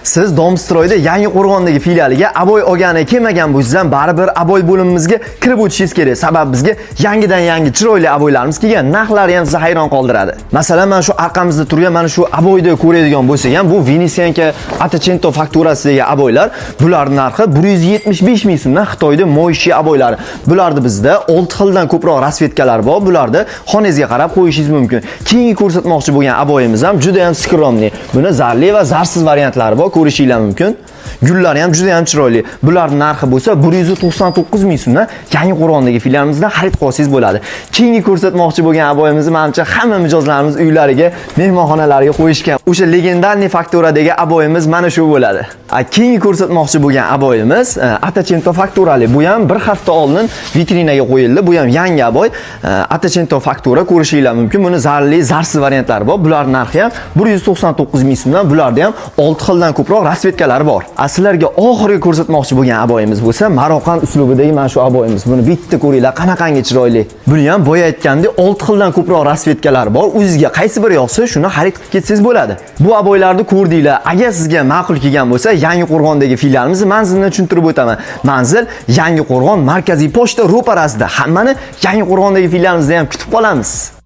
Siz Domstroyda Yangi Qo'rg'ondagi filialiga обой olgani kelmagan bo'lsangiz ham, baribir обой bo'limimizga kirib o'tishingiz kerak. Sababi bizga yangidan yangi chiroyli обой larimiz kelgan, narxlari ham sizni hayron qoldiradi. Masalan, mana shu orqamizda turgan mana shu обой ni ko'radigan bo'lsak ham, bu Venetsiyanka Ottocento fakturasidagi обой lar, bular narxi 175 ming so'mdan, Xitoyda моющий обой lari. Bularni bizda 6 xildan ko'proq расцветка lar bor. Bularni xonangizga qarab qo'yishingiz mumkin. Keyingi ko'rsatmoqchi bo'lgan обой imiz ham juda ham скромный. Buni zarli va zarsiz variantlari bor, ko'rishinglar mumkin. Gullari ham juda ham chiroyli. Bular narxi bo'lsa 199 ming so'mdan Yangi Qo'rg'ondagi filialimizdan xarid qilsangiz bo'ladi. Keyingi ko'rsatmoqchi bo'lgan обой imizni manimcha hamma mijozlarimiz uylariga, mehmonxonalariga qo'yishgan. O'sha легендарный fakturadagi обой imiz mana shu bo'ladi. Keyingi ko'rsatmoqchi bo'lgan обой imiz Ottocento fakturali. Bu ham bir hafta oldin vitrinaga qo'yildi. Bu ham yangi обой. Ottocento faktura, ko'rishinglar mumkin. Buni zarli, zarsiz variantlari bor. Bular narxi ham 199 ming so'mdan. Bularda ham 6 xildan ko'proq расцветка lari bor. Sizlarga oxirgi ko'rsatmoqchi bo'lgan обой imiz bo'lsa, Maroqand uslubidagi mana shu обой imiz. Buni bitta ko'ringlar, qanaqangi chiroyli. Buni ham boya aytgandek 6 xildan ko'proq расцветка lari bor. O'zingizga qaysi biri yoqsa, shuni xarid qilib ketsangiz bo'ladi. Bu обой larni ko'rdinglar. Agar sizga ma'qul kelgan bo'lsa, Yangi Qo'rg'ondagi filialimizni manzilini tushuntirib o'taman. Manzil Yangi Qo'rg'on markaziy pochta ro'parasida. Hammani Yangi Qo'rg'ondagi filialimizda ham kutib qolamiz.